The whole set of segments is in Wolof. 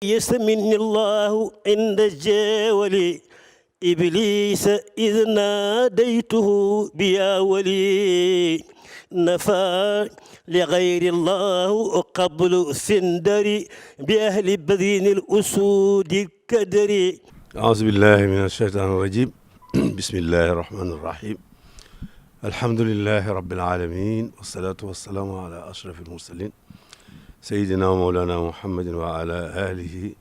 يسمني الله عند الجاول إبليس إذ ناديته بيا ولي نفى لغير الله قبل سندري بأهل بذين الأسود الكدري. أعوذ بالله من الشيطان الرجيم. بسم الله الرحمن الرحيم. الحمد لله رب العالمين والصلاة والسلام على أشرف المرسلين سيدنا ومولانا محمد وعلى آله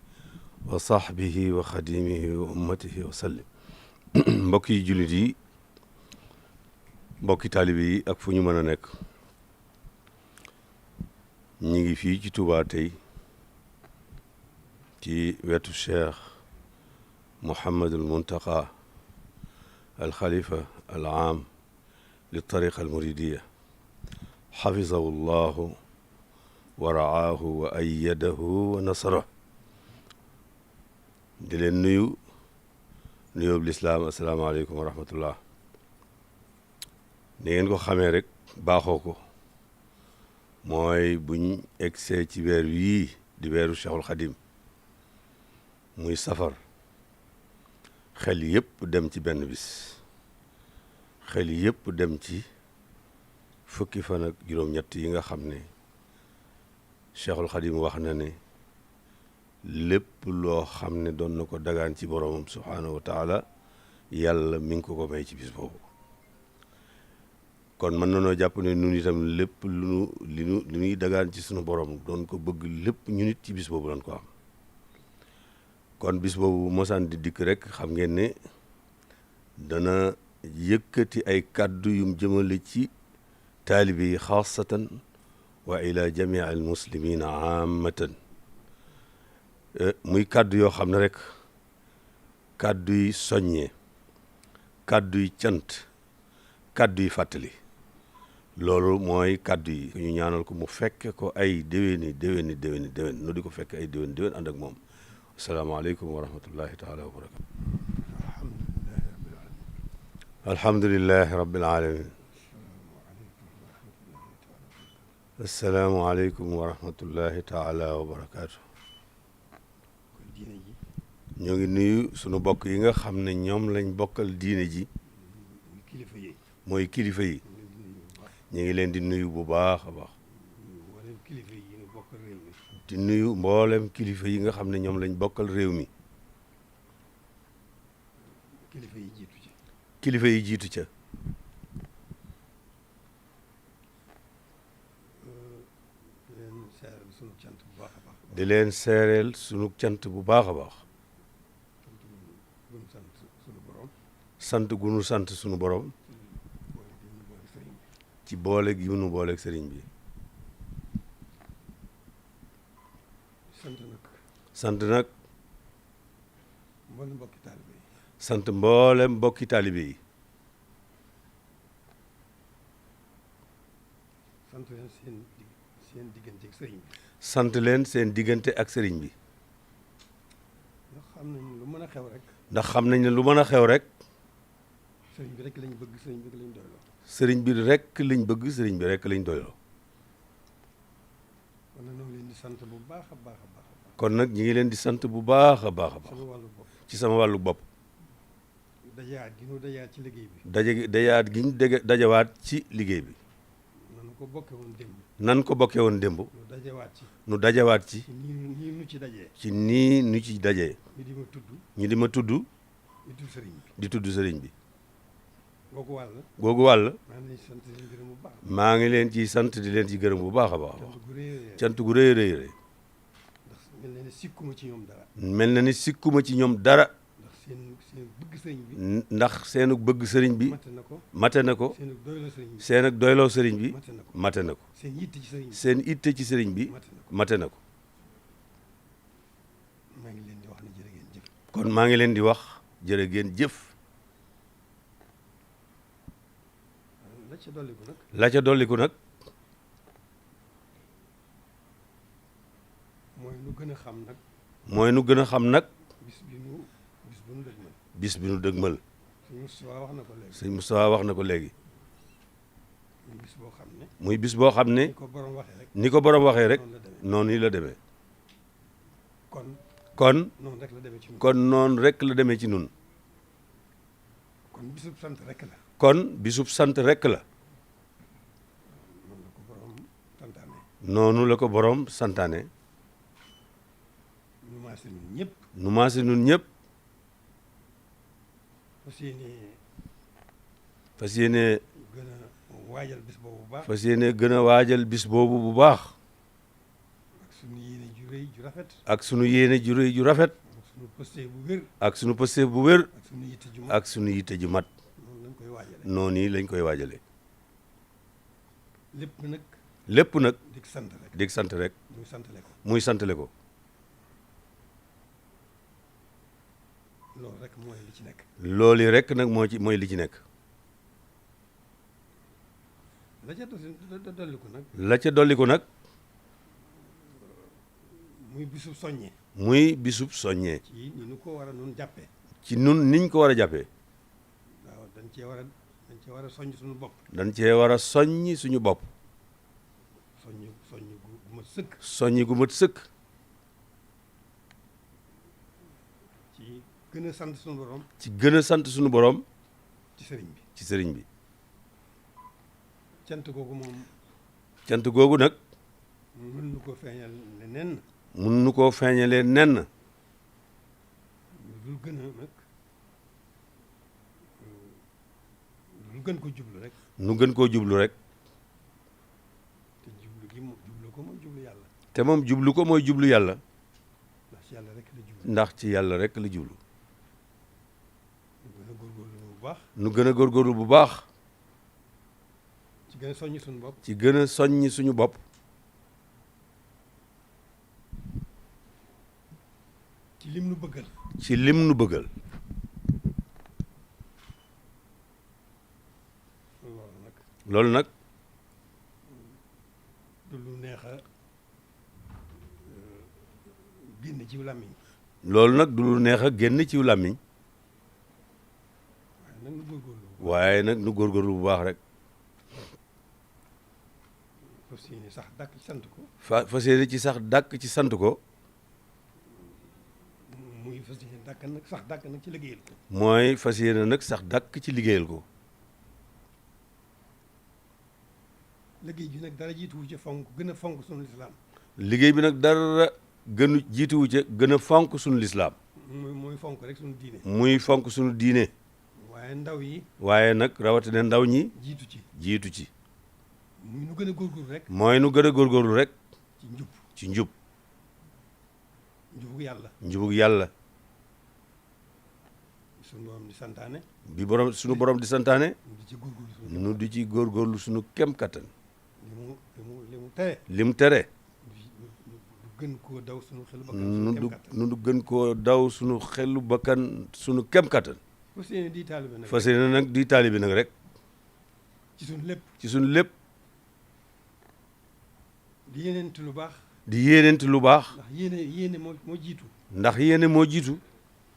وصحبه وخديمه وأمته وسلم. mbokki jullit yi mbokki taalibe yi ak fu ñu mën a nekk ñi ngi fii ci Touba tey ci wetu Cheikh Mouhamadul Muntaqa al Khalifa al aam li tariqa al muridiya xafizahu llahu wa raahu wa ayyadahu wa nasarahu. di leen nuyu nuyób lislaam asalaamaaleykum wa rahmatullah. ni ngeen ko xamee rek baaxoo ko mooy buñ egsee ci weer yii di weeru Cheikhul Khadim muy safar xel yëpp dem ci benn bis, xel yëpp dem ci fukki fan ak juróom-ñett yi nga xam ne Cheikhul Khadim wax na ne lépp loo xam ne doon na ko dagaan ci boromam subhaanahu wa taala yàlla mi ngi ko may ci bis boobu. kon mën nanoo jàpp ne nun itam lépp lu ñuy dagaan ci sunu borom doon ko bëgg lépp ñu nit ci bis boobu lañ ko am. kon bis boobu mosaan di dikk rek xam ngeen ne dana yëkkati ay kàddu yum jëmale ci taalibe yi xaasatan wa ila jamii al muslimina aamatan. muy kàddu yoo xam ne rek kàddu yi soññee, kàddu yi cant, kàddu yi fàttali, loolu mooy kàddu yi ñu ñaanal ko mu fekke ko ay déwéni nu di ko fekk ay déwén ànd ak moom. asalaamaaleykum wa rahmatullahi taala wa barakatu. alhamdulilahi rabbil alamin. asalaamualeykum wa rahmatullahi taala wa barakatu. ñoo ngi nuyu sunu bokk yi nga xam ne ñoom lañ bokkal diine ji mooy kilifa yi. ñu ngi leen di nuyu bu baax a baax di nuyu mboolem kilifa yi nga xam ne ñoom lañ bokkal réew mi. kilifa yi jiitu ca. di leen seereel sunu cant bu baax a baax. sant gu nu sant sunu borom ci boole gi nu booleeg sëriñ bi. sant nag sant mboolem mbokki taalibe yi. sant leen seen diggante ak sëriñ bi. ndax xam nañ ne lu mën a xew rek. sëriñ bi rek lañ bëgg, sëriñ bi lañ doyloo. sëriñ bi rek lañ bëgg, sëriñ bi rek lañ doyloo. kon nag ñu ngi leen di sant bu baax a baax a baax. kon nag ñu ngi leen di sant bu baax a baax a baax. ci sama wàllu bopp. dajawaat gi ñu dajawaat ci liggéey bi. dajawaat gi ñu dajawaat ci liggéey bi. nan ko bokkee woon démb. nan ko bokkee woon démb. nu dajawaat ci. nii nu ci dajee. ci nii nu ci dajee. ñu di ma tudd. di tudd sëriñ bi. googu wàll. maa ngi leen ciy sant di leen ci gërëm bu baax a baax. cant gu rëy rëy rëy. mel na ni sikkuma ci ñoom dara. mel na ni sikkuma ci ñoom dara. ndax seen bëgg sëriñ bi. ndax seen bëgg sëriñ bi. mate na ko. seen ak doyloo sëriñ bi. mate na ko. seen itte ci sëriñ bi. mate na ko. kon maa ngi leen di wax jërë ngeen jëf. la ca dolliku nag. mooy nu gën a xam nag. mooy nu gën a xam nag. bis bi nu dëgmal. sëñ Moustapha wax na ko léegi. muy bis boo xam ne. muy bis boo xam ne. ni ko borom waxee rek. ni ko borom waxee rek. noonu la demee. kon kon noonu rek la demee ci ñun. kon noonu rek la demee ci nun kon bisub sant rek la. kon bisub sant rek la noonu la ko borom santaane. noonu la ko borom santaane ñu maase ñun ñëpp. nu maase nun ñëpp fas yéene fas yéene gën a waajal bis boobu bu baax. fas yéene gën a waajal bis boobu bu baax ak sunu yéene ju rëy ju rafet. ak sunu yéene ju rëy ju rafet ak sunu pëste bu wér. ak sunu pëste bu wér ak sunu yitte ju mat. ak sunu yitte ju mat noonu lañ koy waajale. noonu yi lañ koy waajale lépp nag lépp nag di sant rek. dig sant rek muy santale ko. muy santale ko loolu rek mooy li ci nekk. loolu rek nag mooy li ci nekk la ca dolli ko nag. la ca dolli ko nag muy bisub soññe. muy bisub soññee ci ni nu ko war a nun jàppee. ci nun niñ ko war a jàppee waaw dañ cee war a soññ suñu bopp. dañ cee war a soññi suñu bopp soññ gu ma sëkk. soññi gu mat sëkk ci gën a sant suñu borom. ci gën a sant suñu borom ci sëriñ bi. ci sëriñ bi cant googu moom cant googu nag mën nu ko feeñal leneen. mun nu koo feeñalee nenn lu gën a nag lu gën ko jublu rek. nu gën koo jublu rek te jublu gi moom jublu ko mooy jublu yàlla. te moom jublu ko mooy jublu yàlla ndax ci yàlla rek la jublu. ndax ci yàlla rek la jublu ñu gën a góorgóorlu bu baax. nu gën a góorgóorlu bu baax ci gën a soññ suñu bopp. ci gën a soññi suñu bopp ci lim nu bëggal. ci lim nu bëggal loolu nag loolu nag du lu neex a génn ci làmmiñ. loolu nag du lu neex a génn ci làmmiñ waaye nag nu góorgóorlu. waaye nag nu góorgóorlu bu baax rek fas yéene sax dàkk ci sant ko. fas yéene ci sax dàkk ci sant ko muy fas yéene dàkk nag sax dàkk nag ci liggéeyal ko. mooy fas yéene nag sax dàkk ci liggéeyal ko liggéey bi nag dara jiituwu ci fonk gën a fonk sunu lislaam. liggéey bi nag dara gënu jiituwu ca gën a fonk suñu lislaam mooy fonk rek sunu diine. muy fonk suñu diine waaye ndaw yi waaye nag rawatina ndaw ñi jiitu ci. jiitu ci muy nu gën a góorgóorlu rek. mooy nu gën a góorgóorlu rek ci njub. ci njub njubug yàlla. njubug yàlla sunu borom di santaane. bi borom suñu borom di santaane di ci góorgóorlu sunu. nu di ci góorgóorlu suñu kem kattan li mu tere. lim tere du gën koo daw sunu xelu bakkan. nu du gën koo daw suñu xelu bakkan suñu kem kattan fas yéene di taalibe nag. fas yéene nag di taalibi nag rek ci sunu lépp. ci suñu lépp di yéeneent lu baax. di yéeneenti lu baax ndax yéene moo jiitu. ndax yéene moo jiitu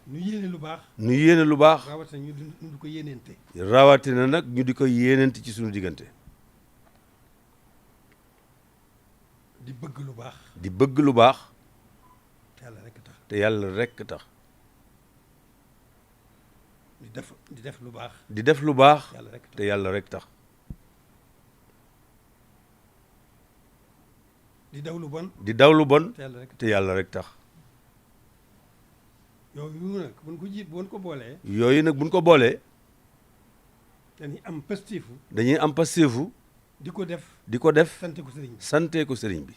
nu yéene lu baax. nu yéene lu baax rawatina ñu du ko yéeneente. rawatina nag ñu di ko yéeneenti ci suñu diggante di bëgg lu baax. di bëgg lu baax te yàlla rek tax. te yàlla rekk tax di def lu baax. di def lu baax yàlla rek tax. te yàlla rekk tax di daw lu bon. di daw lu bon te yàlla rek tax. te yàlla rekk tax yooyu nag buñ ko boolee. yooyu nag buñ ko boolee dañuy am pastifu. dañuy am passeefu di ko def. di ko def sante ko sëriñ bi. sante ko sëriñ bi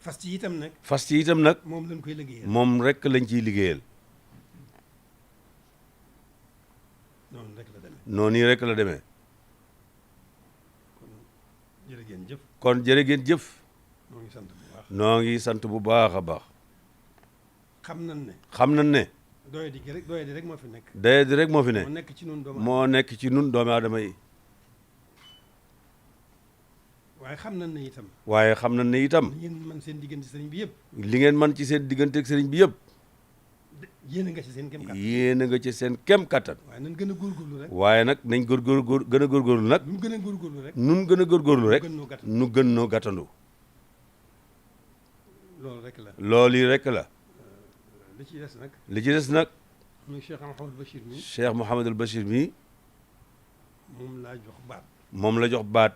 fas ci itam nag. fas ci itam nag moom lañ koy liggéeyal. moom rekk lañ ciy liggéeyal noonu rek la demee. noonu yi rekk la demee kon jërë ngeen jëf. kon jërë ngeen jëf moo ngi sant bu baax. noo ngi sant bu baax a baax xam nañ ne. xam nañ ne doye di rek moo fi nekk. daye di rek moo fi ne moo nekk ci nun doomu. moo nekk ci nun doomi aadama yi waaye xam nañ ne itam. waaye xam nañ ne itam li ngeen mën seen diggante sëriñ bi yëpp. li ngeen man ci seen diggante ak sëriñ bi yëpp yéen a nga ci seen kem kàttan. yéen a nga ci seen kem kattan waaye nañ gën a góorgóorlu rek. waaye nag nañ gën a góorgóorlu nag nu gën a góorgóorlu rek. nun gën a góorgóorlu rek gën noo gàttal. nu gën noo gàttandu loolu rek la. loolu yi rek la. li ci des nag. li ci des nag. muy Cheikh Mouhamadul Bachir mi. Cheikh Mouhamadul Bachir mi. moom laa jox baat. moom la jox baat.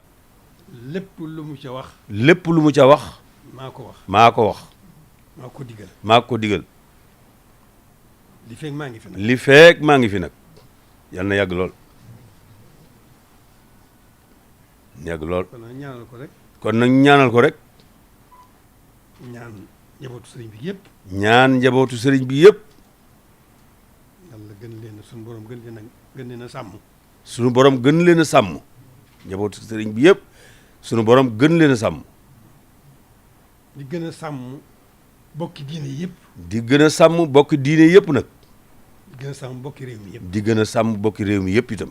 lépp lu mu ca wax. lépp lu mu ca wax. maa ko wax. maa ko wax. maa ko digal. maa ko digal. li feeg maa ngi fi nag. li feeg maa ngi fi nag. yal na yàgg lool. yàgg lool. kon nag ñaanal ko rek. kon nag ñaanal ko rek. ñaan njabootu sëriñ bi yëpp. ñaan njabootu sëriñ bi yëpp. yàlla gën leen a suñu borom gën leen a sàmm. sunu borom gën leen a sàmm. njabootu sëriñ bi yëpp. sunu borom gën leen a sàmm. di gën a sàmm bokki diine yëpp. di gën a sàmm bokki diine yëpp nag. di gën a sàmm bokki réew mi yëpp. di gën a sàmm bokki réew mi yëpp itam.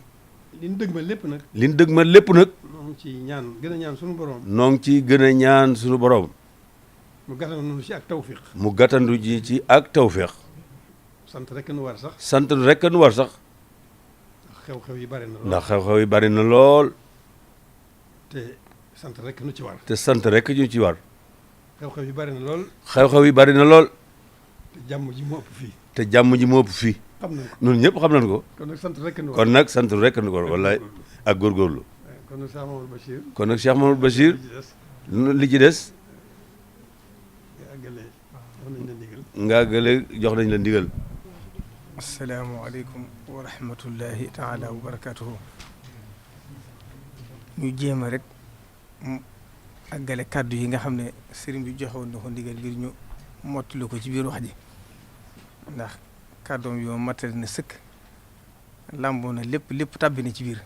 li ñu dëgg ma lépp nag. li ñu dëgg ma lépp nag. noo ngi ci ñaan gën a ñaan suñu borom. noo ngi ciy gën a ñaan sunu borom. mu gàttandu ci ak tawfiq. mu gàttandu ji ci ak tawféex. sant rek nu war sax. sant rek nu war sax. ndax xew-xew yi bari na lool. ndax xew-xew yi bari na lool. te sant rek nu ci war. te sant rek ñu ci war. xew-xew yi bari na lool. xew-xew yi bari na lool. te jàmm ji moo ëpp fii. te jàmm ji moo ëpp fii. xam nañ ko ñun ñëpp xam nañ ko. kon nag sant rek nu war. kon nag sant rek nu ko war wallaay ak góorgóorlu. kon nag Cheikh Mamadou Bachir. kon nag Cheikh Mamadou Bachir li ci des. nga àggale jox nañ la ndigal. asalaamaaleykum wa rahmatullahi taala wa barakatuhu. ñu jéem a rek mu àggale kàddu yi nga xam ne sëriñ bi joxewoon na ko ndigal ngir ñu mottali ko ci biir wax ji ndax kàddoom yoo matali na sëkk làmboo na lépp tàbbi na ci biir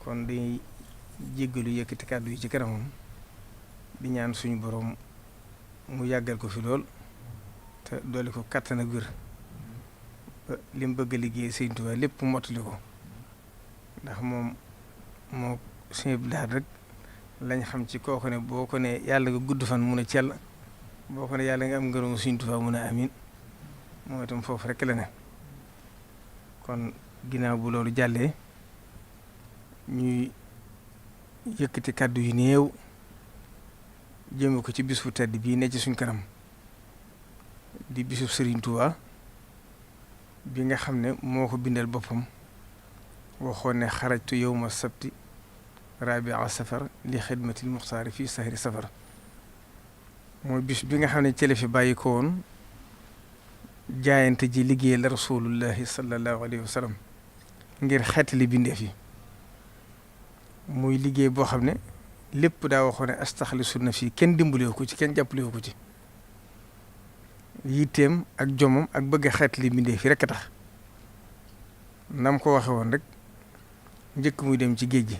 kon dañuy jéggalu yëkkati kàddu yi ci kanamam di ñaan suñu borom mu yàggal ko fi lool te doole ko kattan ak wér li mu bëgg a liggéey Sëriñ Tuubaa lépp mottali ko ndax moom moo suñu bilaat rek lañ xam ci kooku ne boo ko ne yàlla nga gudd fan mun a cell boo ko ne yàlla nga am ngërëmu Sëriñ Tuubaa mun a amin moo itam foofu rek la ne kon ginnaaw bu loolu jàllee ñuy yëkkati kàddu yu néew jëme ko ci bis bu tedd bii ne ci suñ kanam di bisub Serigne Touba bi nga xam ne moo ko bindal boppam waxoon ne xarajtu yawma sabti rabia safar li xidmatil muxtaari fii sahri safar mooy bis bi nga xam ne cële fi bàyyi ko woon jaayante ji liggéey la rasulullahi sallallahu alayhi wa sallam ngir xeetali bindeef yi muy liggéey boo xam ne lépp daa waxoon ne astaxlisu nafsi kenn dimbalewu ko ci kenn jàppalewu ko ci yitteem ak jomam ak bëgg a xeetali bindee fi rekk a tax nam ko waxe woon rek njëkk muy dem ci géej gi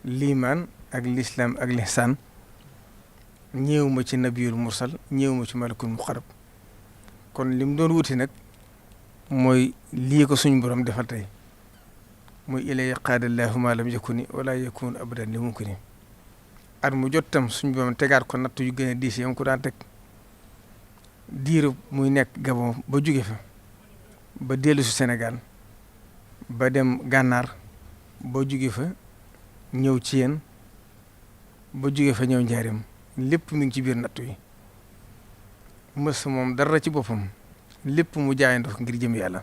liimaan ak lislaam ak lihsaan ñëwuma ci nabiyul mursal ñëwuma ci malakul muqarrab kon lim doon wuti nag mooy lii ko suñu borom defal tey muy ilay qaadallahu ma lam yakuni wala yakun abadan li mumkini at mu jot tam suñu borom tegaat ko natt yu gën a diis yam ko daan teg diiru muy nekk Gabon ba jóge fa ba dellu si Sénégal ba dem gànnaar ba jóge fa ñëw ci yéen ba jóge fa ñëw njaareem lépp mi ngi ci biir nattu yi mës moom dara ci boppam lépp mu jaayandoo ngir jëm yàlla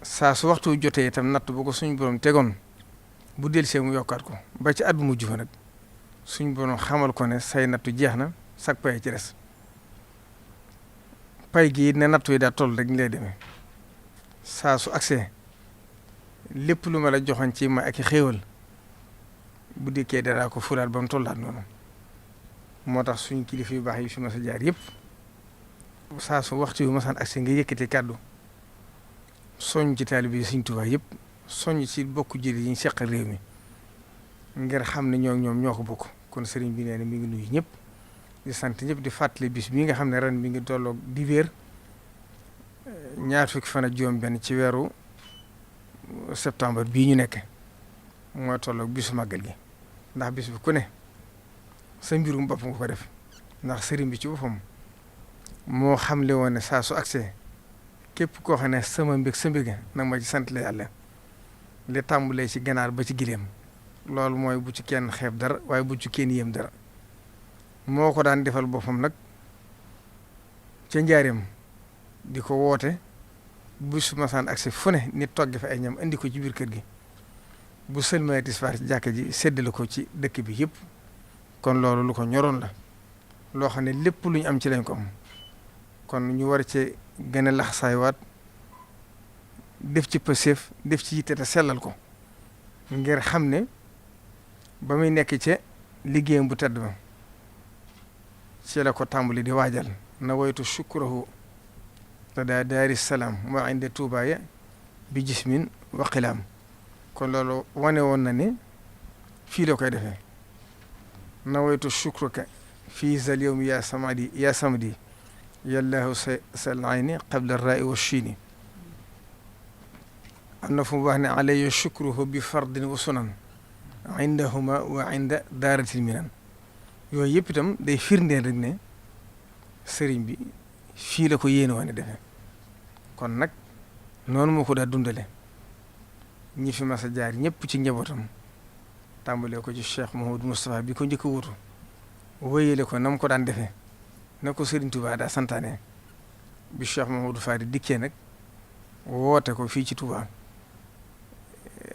saa su waxtu jotee itam natt bu ko suñu borom tegoon bu delsee mu yokkaat ko ba ci at bu mujj fa nag suñu borom xamal ko ne say nattu jeex na sag pay ci des pay gi ne nattu yi daa toll rek ñu lay demee saa su agsee lépp lu ma la joxoon ci ma ak i xéewal bu dikkee daraa ko fulaat ba mu tollaat noonu moo tax suñu kilifa yu baax yi fi ma sa jaar yëpp saa su waxtu yu masaan agsee nga yëkkati kàddu soññ ci taalibe yi Sëriñ Tuubaa yëpp soññ ci bokk jëli yi ñu seqal réew mi ngir xam ne ñoom ñoo ko bokk kon sëriñ bi nee na mi ngi nuyu ñëpp di sant ñëpp di fàttali bis bii nga xam ne ren mi ngi tolloog dibéer ñaar fukki fan ak juróom-benn ci weeru septembre bii ñu nekk mooy tolloog bisu màggal gi ndax bis bi ku ne sa mbirum bopp nga ko def ndax sëriñ bi ci boppam moo xamle woon ne saa su agsee képp koo xam ne sama mbég sa mbég nag ma ci sant la yàlla li tàmbalee ci ganaar ba ci gileem loolu mooy bu ci kenn xeeb dara waaye bu ci kenn yéem dara moo ko daan defal boppam nag ca njaareem di ko woote bu su masaan agsi fu ne nit togg fa ay ñam indi ko ci biir kër gi bu sëlmee tisbaar ci jàkka ji séddale ko ci dëkk bi yëpp. kon loolu lu ko ñoroon la loo xam ne lépp lu ñu am ci lañ ko am kon ñu war ci gën a laxasaaywaat def ci pëseef def ci yitte te sellal ko ngir xam ne ba muy nekk ca liggéeyam bu tedd ba ci la ko tàmbali di waajal na waytu shukrahu te daa daari salaam moo inde tuubaaya bi jismin wa qilaam kon loolu wane woon na ne fii la koy defee nawaytu shukruka fii zal yawmi yaa samadi yallaahu sal ayni qabla rai wa chiini am na fu mu wax ne alayya shukruhu bi fardin wa sunan indahuma wa inda daaratil minan yooyu yëpp itam day firndeel rek ne sëriñ bi fii la ko yéene woon defee kon nag noonu moo ko daa dundale ñi fi mas a jaar ñëpp ci njabootam tàmbalee ko ci Cheikh Mouhamadou Moustapha bi ko njëkk a wutu wéyale ko na mu ko daan defee na ko Serigne Touba daa santaane bi Cheikh Mouhamadou Fadi dikkee nag woote ko fii ci Touba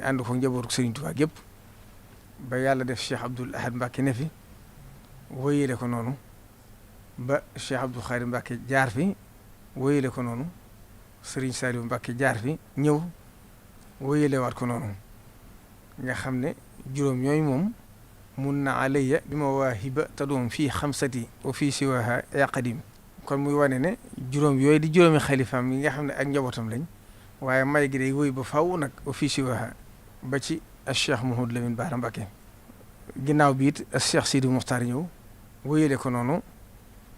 ànd ko njabootu Serigne Touba gépp ba yàlla def Cheikh Abdoul Ahad Mbacké ne fi wéyale ko noonu ba Cheikh Abdou Khari Mbacké jaar fi wéyale ko noonu Serigne Saliou Mbacké jaar fi ñëw wéyale waat ko noonu nga xam ne juróom ñooyu moom mun na alayya bi ma waahiba te doom fii xamsati wa fii siwaha ya qadim kon muy wane ne juróom yooyu di juróomi xalifaam yi nga xam ne ak njabootam lañ waaye may gi day wéy ba faw nag wa fii siwaha ba ci al Cheikh Mouhamadou Lamine Bara Mbacké ginnaaw bi it al Cheikh Sidi Muxtaar ñëw wéyale ko noonu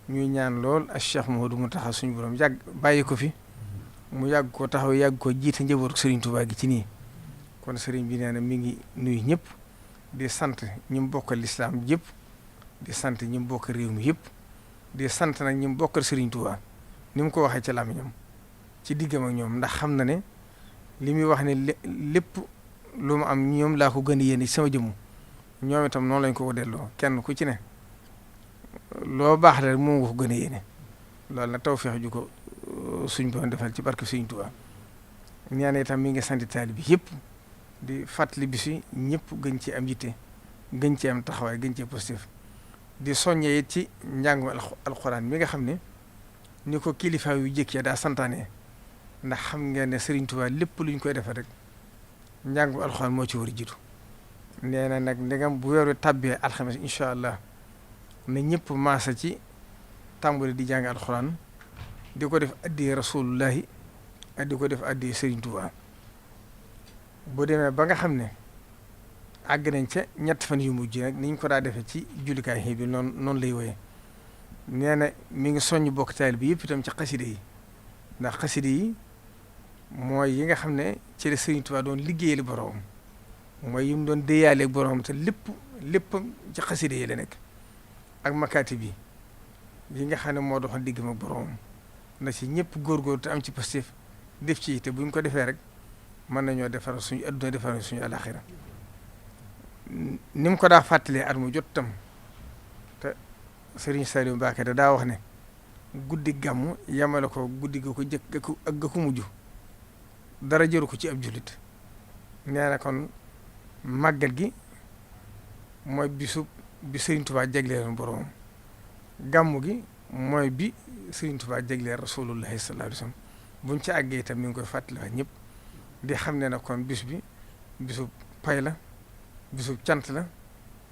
ñuy ñaan lool al Cheikh Mouhamadou Mountakha suñu borom yàgg bàyyi ko fi mu yàgg ko taxaw yàgg ko jiite njabootu Serigne Touba gi ci nii kon Serigne bi nee na mi ngi nuyu ñëpp di sant ñi mu bokkal lislaam yëpp di sant ñi mu bokkal réew mi yëpp di sant nag ñi mu bokkal Serigne Touba ni mu ko waxee ci làmmiñam ci diggam ak ñoom ndax xam na ne li muy wax ne lépp lu mu am ñoom laa ko gën a yéene sama jëmm ñoom itam noonu lañ ko delloo kenn ku ci ne loo baax la moom nga ko gën a yéene loolu nag tawfeex ju ko suñ boon defal ci barke Serigne Touba ñaan itam mi ngi sant taalibe bi yëpp di fàttali bis yi ñëpp gën ci am yitte gën ci am taxawaay gën ci positif di soññee it ci njàngum alxuraan mi nga xam ne ni ko kilifa yu jëkk ya daa santaane ndax xam ngeen ne Serigne Touba lépp luñ koy defee rek njàngum alxuraan moo ci war a jiitu nee na nag ndegam bu weeru tàbbee alxames incha allah na ñëpp maasa ci tàmbali di jàng alxuraan di ko def addiyee rasulullahi ak di ko def addiyee Serigne Touba bu demee ba nga xam ne àgg nañ ca ñett fan yu mujj nag ni ñu ko daa defee ci jullikaay xii bi noonu lay woyee nee na mi ngi soññ bokk taal bi yëpp itam ci xaside yi ndax xaside yi mooy yi nga xam ne ci la Serigne Touba doon liggéeyal boroom mooy yi mu doon déyaaleeg boroom te lépp ci xaside yi la nekk ak makaati bi yi nga xam ne moo doxoon diggam ak boroom na ci ñëpp góorgóor te am ci positif def ci te buñ ko defee rek mën nañoo defar suñu adduna defar suñu alaxira ni mu ko daa fàttalee at mu jot tam te Serigne Saliou Mbacké da daa wax ne guddi gàmm yamale ko guddi ga ko jëkk ak ga ko mujj dara jëru ko ci ab jullit nee na kon màggal gi mooy bi Serigne Touba jagleeloon boroomam gàmmu gi mooy bi Serigne Touba jagleel rasulullahi sallallahu alayhi wasallam buñ ci àggee itam mi ngi koy fàttaliwaat ñëpp di xam ne nag kon bis bi bisub pay la bisub cant la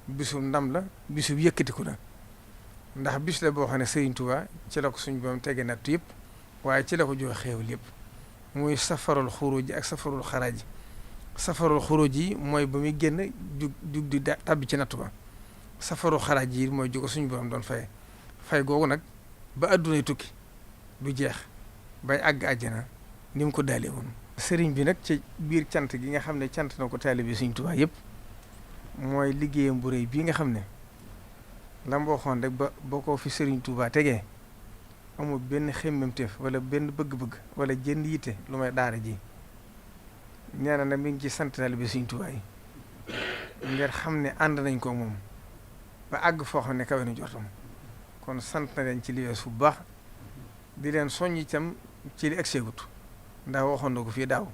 bisub ndam la bisub yëkkatiku la ndax bis la boo xam ne Serigne Touba ci la ko suñ boom tege natt yëpp waaye ci la ko jox xéewal yëpp muy safarul xuruj ji ak safarul xaraaj ji safarul xuruj ji mooy ba muy génn jug di tabbi ci nattu ba safarul xaraaj ji mooy jóge suñu borom doon fay googu nag ba addunay tukki du jeex bay àgg àjjana ni mu ko daalee woon sëriñ bi nag ci biir cant gi nga xam ne cant na ko taalibe Sëriñ Tuubaa yëpp mooy liggéeyam bu rëy bii nga xam ne lam waxoon rek ba boo ko fi Sëriñ Tuubaa tegee amul benn xemmemteef wala benn bëgg-bëgg wala jënd yitte lu may daara ji nee na nag mi ngi ci sant taalibe Sëriñ Tuubaa yi ngir xam ne ànd nañ ko moom ba àgg foo xam ne kawe na jortam kon sant na leen ci li weesu bu baax di leen soññ itam ci li egseegut ndax waxoon na ko fii daaw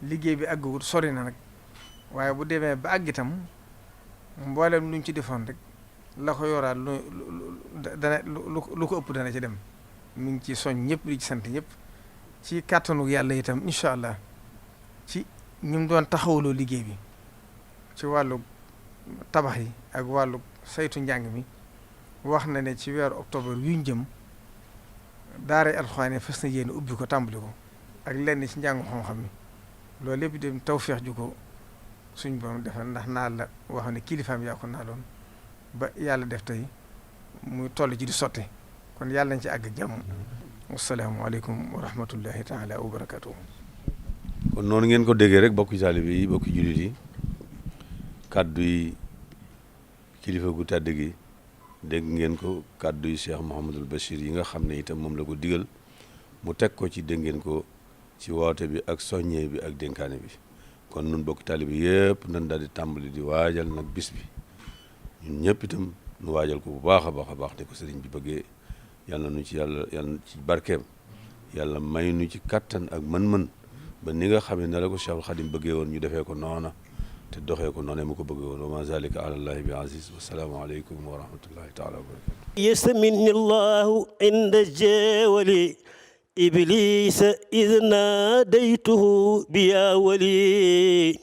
liggéey bi àggagut sori na nag waaye bu demee ba àgg itam mboolem luñ ci defoon rek la ko yoraat lu ko ëpp dana ci dem mi ngi ci soñ ñëpp di ci sant ñëpp ci kàttanu yàlla itam incha allah ci ñu doon taxawaloo liggéey bi ci wàllu tabax yi ak wàllu saytu njàng mi wax na ne ci weeru octobre wi ñu jëm daara alxuraan fas na yéene ubbi ko tàmbali ko ak lenn ci njàngu xam-xam mi loolu lépp dem tawfeex ju ko suñ borom defal ndax naa la wax ne kilifaam yaa ko naaloon ba yàlla def tey muy toll ci di sotti kon yàlla nañ ci àgg jàmm. wasalaamualeykum wa rahmatullahi taala wa barakatuhu. kon noonu ngeen ko déggee rek bokki taalibe yi bokki jullit yi kàddu yi kilifa gu tàdd gi dégg ngeen ko kàddu yi Cheikh Mouhamadul Bachir yi nga xam ne itam moom la ko digal mu teg ko ci dégg ngeen ko ci woote bi ak soññee bi ak dénkaane bi kon nun bokki taalibe yëpp nan daal di tàmbali di waajal nag bis bi ñun ñëpp itam nu waajal ko bu baax a baax a baax de ko sëriñ bi bëggee yàlla nu ci yàlla ci barkeem yàlla may nu ci kattan ak mën-mën ba ni nga xam ne na la ko Cheikhul Khadim bëggee woon ñu defee ko noona te doxee ko noonu mu ko bëggee woon wa ma zalika ala allahi bi aziz wasalaamu aleykum wa rahmatullahi taala wa barakatu يسمني الله عند الجاول إبليس إذ ناديته بيا ولي